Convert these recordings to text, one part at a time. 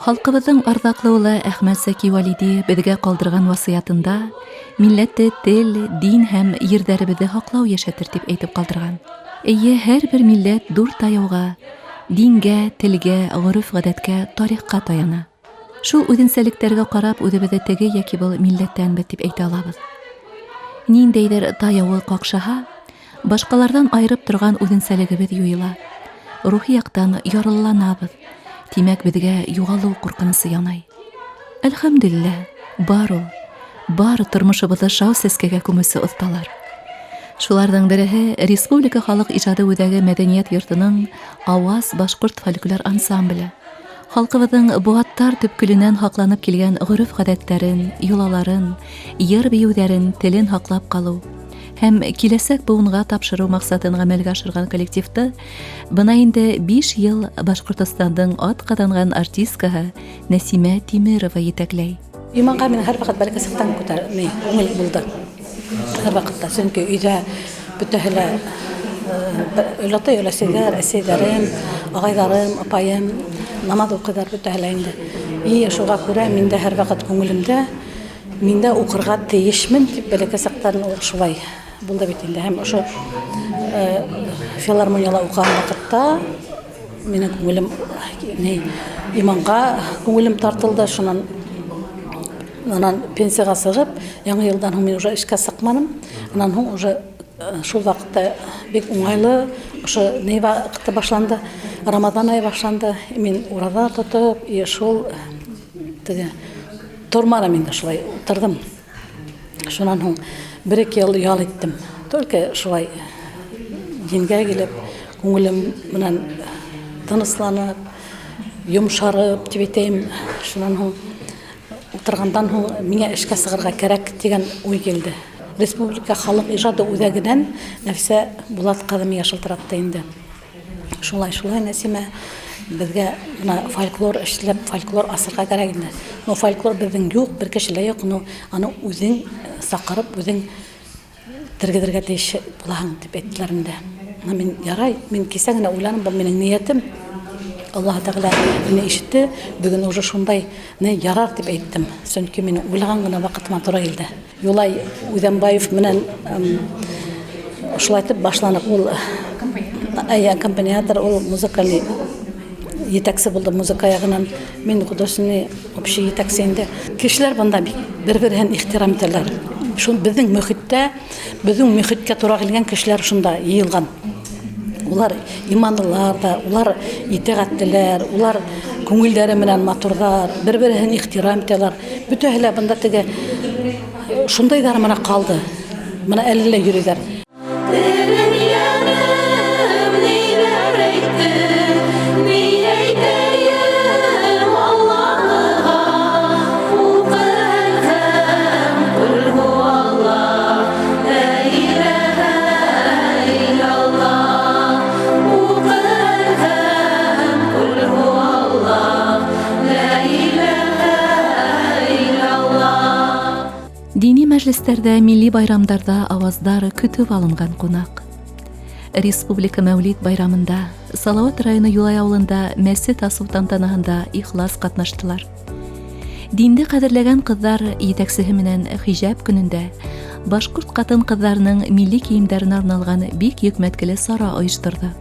Халҡыбыҙҙың арҙаҡлы улы Әхмәт Зәки Вәлиди беҙгә ҡалдырған васыятында милләтте тел, дин һәм ерҙәребеҙҙе һаҡлау йәшәтер тип әйтеп ҡалдырған. Эйе, һәр бер милләт ҙур таяуға, дингә, телгә, ғөрөф-ғәҙәткә, тарихҡа таяна. Шул үҙенсәлектәргә ҡарап үҙебеҙҙе теге йәки был милләттәнбеҙ тип әйтә алабыҙ. Ниндәйҙер таяуы ҡаҡшаһа, башҡаларҙан айырып торған үҙенсәлегебеҙ юйыла. Рухи яҡтан ярлыланабыҙ. Тимәк, беҙгә юғалыу ҡурҡынысы янай. Әлхәмдүлилләһ, бар ул. Бар тормошобоҙҙо шау сәскәгә күмеүсе оҫталар. Шуларҙың береһе Республика халыҡ ижады үҙәге мәҙәниәт йортоноң Ауаз башҡорт фольклор ансамбле. Халҡыбыҙҙың быуаттар төпкөлөнән һаҡланып килгән ғөрөф-ғәҙәттәрен, йолаларын, йыр-бейеүҙәрен, телен һаҡлап ҡалыу һәм киләсәк быуынға тапшырыу маҡсатын ғәмәлгә ашырған коллективты бына инде 5 йыл Башҡортостандың атҡаҙанған артисткаһы Нәсимә Тимерова етәкләй. Иманға мин һәр ваҡыт бәләкәй саҡтан күтәр, ни, күңел булды. Һәр ваҡытта, сөнки өйҙә бөтәһе лә олатай, өләсәйҙәр, әсәйҙәрем, ағайҙарым, апайым намаҙ уҡыйҙар бөтәһе лә инде. И шуға күрә мин дә һәр ваҡыт күңелемдә мин дә уҡырға тейешмен тип бәләкәй саҡтан ул шулай булды бит инде. Һәм ошо филармонияла уҡыған ваҡытта минең күңелем ни иманға күңелем тартылды. Шунан унан пенсияға сығып, яңы йылдан һуң мин уже эшкә сыҡманым. Унан һуң уже шул ваҡытта бик уңайлы ошо ни ваҡыты башланды, Рамаҙан айы башланды. Мин ураҙа тотоп, и шул теге торманым инде, шулай ултырҙым. Шунан һуң 1-2 йыл ял иттем. Только шулай дингә килеп, күңелем менән тынысланып, йомшарып тип әйтәйем. Шунан һуң ултырғандан һуң миңә эшкә сығырға кәрәк тигән уй килде. Республика халыҡ ижады үҙәгенән Нәфисә Булат ҡыҙы миңә шылтыратты инде. Шулай, шулай, Нәсимә, беҙгә бына фольклор эшләп, фольклор асырға кәрәк инде. Но фольклор беҙҙең юҡ, бер кеше лә юҡ, но аны үҙең саҡырып, үҙең тергеҙергә тейеш булаһың тип әйттеләр инде. Мин ярай, мин кисә генә уйланым, был минең ниәтем. Аллаһ Тәғәлә мине ишетте, бөгөн уже шундай не ярар тип әйттем. Сөнки мин уйлаған ғына ваҡытыма тура килде. Юлай Үҙәнбаев менән шулайтып башланыҡ. Ул аккомпаниатор, ул музыкальный етәксе булды музыка яғынан. Мин художественный общий етәксе инде. Кешеләр бында бик бер-береһен ихтирам итәләр. Шул беҙҙең мөхиттә, беҙҙең мөхиткә тура килгән кешеләр шунда йыйылған. Улар иманлылар ҙа, улар итәғәтлеләр, улар күңелдәре менән матурҙар, бер-береһен ихтирам итәләр. Бөтәһе лә бында теге шундайҙар мына ҡалды. Мына әле лә йөрөйҙәр. Телем йәнем, ниләр әйттем, ни әйтәйем Аллаһыға. Уҡы әлхәм, ҡул һуаллаһ, лә иләһә иллаллаһ. Уҡы әлхәм, ҡул һуаллаһ, лә иләһә иллаллаһ. Дини мәжлестәрҙә, милли байрамдарҙа ауаздар көтөп алынған ҡунаҡ. Республика Мәүлид байрамында Салауат районы Юлай ауылында мәсет асыу тантанаһында ихлас ҡатнаштылар. Динде ҡәҙерләгән ҡыҙҙар етәксеһе менән хижәп көнөндә башҡорт ҡатын-ҡыҙҙарының милли кейемдәренә арналған бик йөкмәткеле сара ойошторҙо.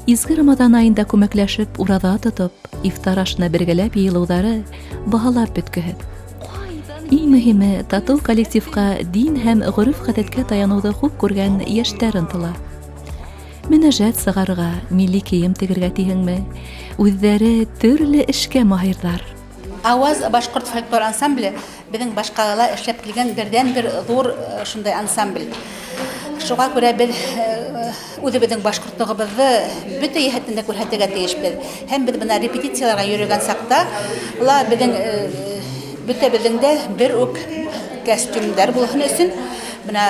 Изге Рамаҙан айында күмәкләшеп ураҙа тотоп, ифтар ашына бергәләп йыйылыуҙары баһалап бөткөһөҙ. Иң мөһиме, татыу коллективҡа дин һәм ғөрөф-ғәҙәткә таяныуҙы хуп күргән йәштәр ынтыла. Мөнәжәт сығарырға, милли кейем тегергә тиһеңме, үҙҙәре төрлө эшкә маһирҙар. Ауаз башҡорт фольклор ансамбле беҙҙең башҡалала эшләп килгән берҙән-бер ҙур шундай ансамбль. Шуға күрә беҙ үҙебеҙҙең башҡортлоғобоҙҙо бөтә йәһәттән дә күрһәтергә тейешбеҙ. Һәм беҙ бына репетицияларға йөрөгән саҡта ла беҙҙең бөтәбеҙҙең дә бер үк костюмдар булһын өсөн бына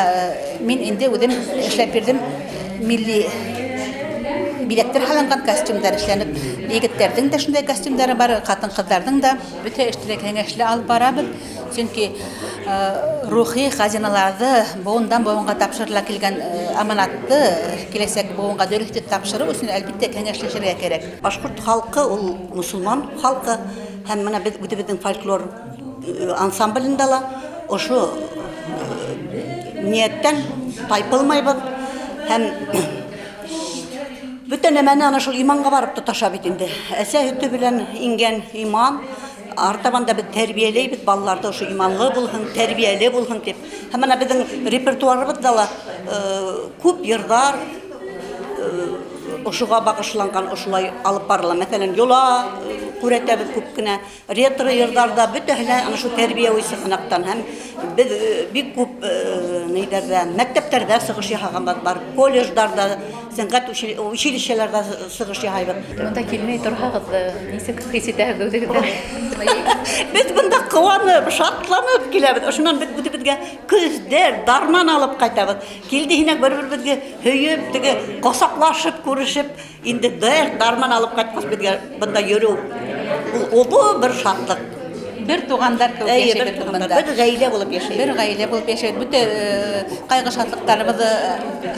мин инде үҙем эшләп бирҙем милли Биҙәктәр һалынған костюмдар эшләнеп, егеттәрҙең дә шундай костюмдары бар, ҡатын-ҡыҙҙарҙың да. Бөтә эште лә кәңәшле алып барабыҙ, сөнки рухи хазиналарҙы быуындан быуынға тапшырыла килгән аманатты киләсәк быуынға дөрөҫ итеп тапшырыу өсөн, әлбиттә, кәңәшләшергә кәрәк. Башҡорт халҡы ул мосолман халҡы, һәм бына беҙ үҙебеҙҙең фольклор ансамблендә лә ошо ниәттән тайпылмайбыҙ, һәм бөтә нәмәне ана шул иманға барып тоташа бит инде. Әсә һөтө белән ингән иман, артабан да беҙ тәрбиәләйбеҙ балаларҙы ошо иманлы булһын, тәрбиәле булһын тип. Һәм бына беҙҙең репертуарыбыҙҙа ла күп йырҙар ошоға бағышланған, ошолай алып барыла. Мәҫәлән, йола күрәтәбеҙ күп кенә, ретро йырҙарҙа бөтәһе лә ана шул тәрбиәүи сығанаҡтан. Һәм беҙ бик күп нейҙәрҙә, мәктәптәрҙә сығыш яһағанбыҙ бар, колледждарҙа, сәнғәт училищеларҙа сығыш яһайбыҙ. Бында килмәй торһағыҙ, нисек хис итәһегеҙ үҙегеҙҙе? Беҙ бында ҡыуанып, шатланып киләбеҙ. Ошонан беҙ үҙебеҙгә көстәр, дарман алып ҡайтабыҙ. Килде һинәк бер-беребеҙгә һөйөп, теге ҡосаҡлашып, күрешеп, инде дәрт, дарман алып ҡайтҡас, беҙгә бында йөрөү ул оло бер шатлыҡ. Бер туғандар кеүек Эйе, бер йәшәйбеҙ туғандар, бында. Бер ғаилә булып йәшәйбеҙ. Бер ғаилә булып йәшәйбеҙ. Бөтә ҡайғы шатлыҡтарыбыҙҙы,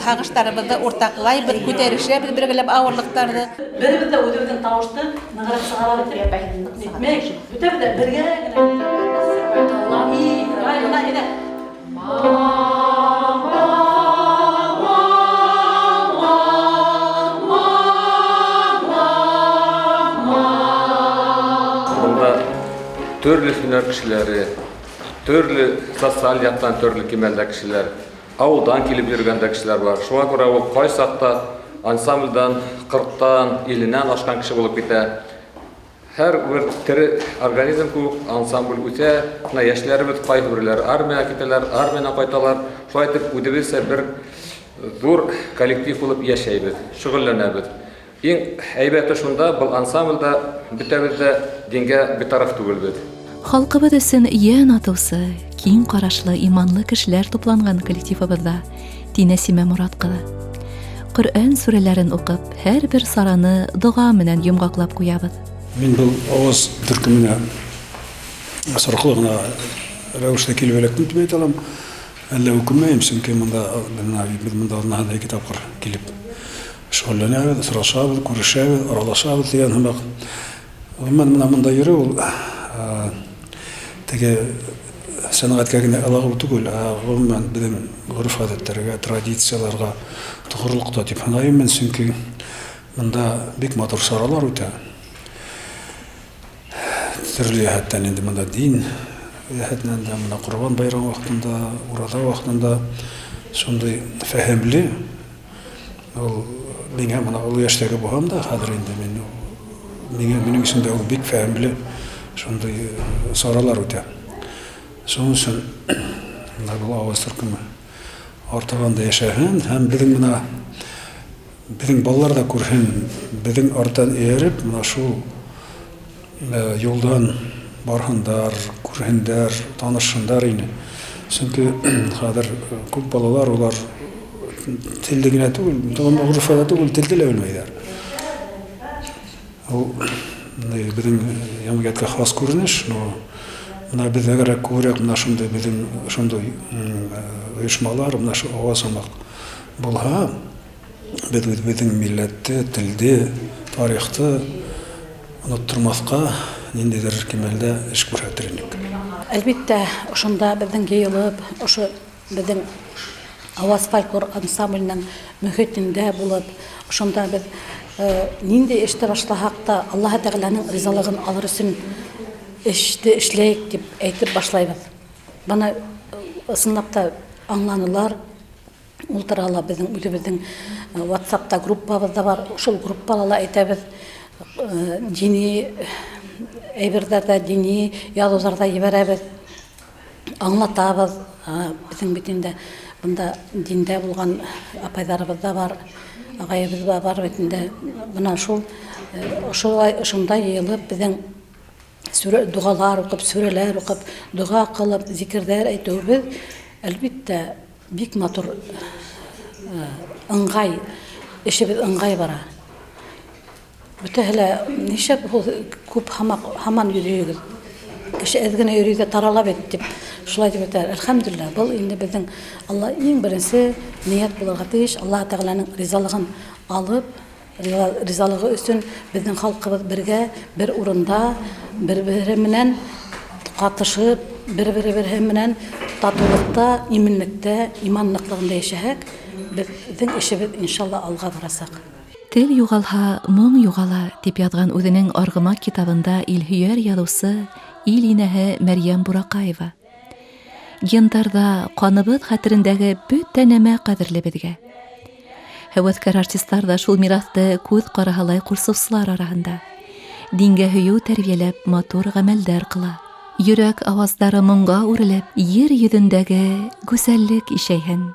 һағыштарыбыҙҙы уртаҡлайбыҙ, күтәрешәбеҙ бергәләп ауырлыҡтарҙы. Беребеҙ ҙә үҙебеҙҙең тауышты нығыраҡ сығара бит, нитмәй, бөтәбеҙ ҙә бергә генә. И, әйҙә. Бында төрлө һөнәр кешеләре, төрлө социаль яҡтан төрлө кимәлдә кешеләр, ауылдан килеп йөрөгән дә кешеләр бар. Шуңа күрә ул ҡайсаҡта ансамбльдан 40-тан, 50-нән ашҡан кеше булып китә. Һәр бер тере организм кеүек ансамбль үҫә. Бына йәшләребеҙ ҡайһы берҙәре армияға китәләр, армиянан ҡайталар. Шулай итеп үҙебеҙсә бер ҙур коллектив булып йәшәйбеҙ, шөғөлләнәбеҙ. Иң һәйбәте шунда, был ансамбльдә бөтәбеҙ ҙә дингә битараф түгелбеҙ. Халҡыбыҙ өсөн йән атыусы, киң ҡарашлы, иманлы кешеләр тупланған коллективыбыҙҙа, ти Нәсимә Морат ҡыҙы. Ҡөрьән сүрәләрен уҡып, һәр бер сараны доға менән йомғаҡлап ҡуябыҙ. Мин был Ауаз төркөмөнә осраҡлы ғына рәүештә килеп эләктем тип әйтә алам. Әллә үкенмәйем, сөнки бында беҙ бында аҙнаһында ике тапҡыр килеп шөғөлләнәбеҙ, осрашабыҙ, күрешәбеҙ, аралашабыҙ тигән һымаҡ. Ғөмүмән, бына бында йөрөү ул теге сәнғәткә генә ылағыу түгел, ә ғөмүмән беҙҙең ғөрөф-ғәҙәттәргә, традицияларға тоғролоҡ та тип һанайым мин, сөнки бында бик матур саралар үтә. Төрлө йәһәттән инде бында дин йәһәтенән дә, бына Ҡорбан байрамы ваҡытында, ураҙа ваҡытында шундай фәһемле, ул миңә бына оло йәштәге булһам да, хәҙер инде мин миңә минең өсөн дә ул бик фәһемле шундай саралар үтә. Шуның өсөн бына был Ауаз төркөмө артабан да йәшәһен һәм беҙҙең бына беҙҙең балалар ҙа күрһен, беҙҙең арттан эйәреп, бына шул юлдан барһындар, күрһендәр, танышһындар ине. Сөнки хәҙер күп балалар улар телде генә түгел, ғөрөф-ғәҙәт түгел, телде лә белмәйҙәр. Ул беҙҙең йәмғиәткә хас күренеш, но бына беҙ әгәр күберәк бына шундай беҙҙең шундай ойошмалар, бына шу Ауаз һымаҡ булһа, беҙ үҙебеҙҙең милләтте, телде, тарихты оноттормаҫҡа ниндәйҙер кимәлдә эш күрһәтер инек. Әлбиттә, ошонда беҙҙең йыйылып, ошо беҙҙең Ауаз фольклор ансамбленең мөхитендә булып, ошонда беҙ ниндәй эште башлаһаҡ та, Аллаһы Тәғәләнең ризалығын алыр өсөн эште эшләйек тип әйтеп башлайбыҙ. Бына ысынлап та аңланылар, ултыра ла беҙҙең үҙебеҙҙең WhatsApp-та группабыҙ да бар, шул группала ла әйтәбеҙ, дини әйберҙәрҙә, дини яҙыуҙарҙа ебәрәбеҙ, аңлатабыҙ. Беҙҙең бит инде бында диндә булған апайҙарыбыҙ ҙа бар, ағайыбыҙ ҙа бар бит инде. Бына шул ошолай ошонда йыйылып беҙҙең сүрә, доғалар уҡып, сүрәләр уҡып, доға ҡылып, зикерҙәр әйтеүебеҙ, әлбиттә, бик матур, ыңғай, эшебеҙ ыңғай бара. Бөтәһе лә нишләп ул күп һаман йөрөйһөгөҙ? Кеше әҙ генә йөрөй ҙә тарала бит, тип шулай тип әйтәләр. Әлхәмдүлилләһ, был инде беҙҙең Алла иң беренсе ниәт булырға тейеш, Аллаһы Тәғәләнең ризалығын алып, ризалығы өсөн беҙҙең халҡыбыҙ бергә, бер урында, бер-береһе менән ҡатышып, бер-береһе менән татыулыҡта, именлектә, иман ныҡлығында йәшәһәк, беҙҙең эшебеҙ иншалла алға барасаҡ. Тел юғалһа, моң юғала, тип яҙған үҙенең Арғымаҡ китабында илһөйәр яҙыусы, ил инәһе Мәрйәм Бураҡаева. Гендарҙа ҡаныбыҙ хәтерендәге бөтә нәмә ҡәҙерле беҙгә. Һәүәҫкәр артистар ҙа шул мираҫты күҙ ҡараһылай ҡурсыусылар араһында. Дингә һөйөү тәрбиәләп матур ғәмәлдәр ҡыла. Йөрәк ауаздары моңға үрелеп, ер йөҙөндәге гүзәллек ишәйһен.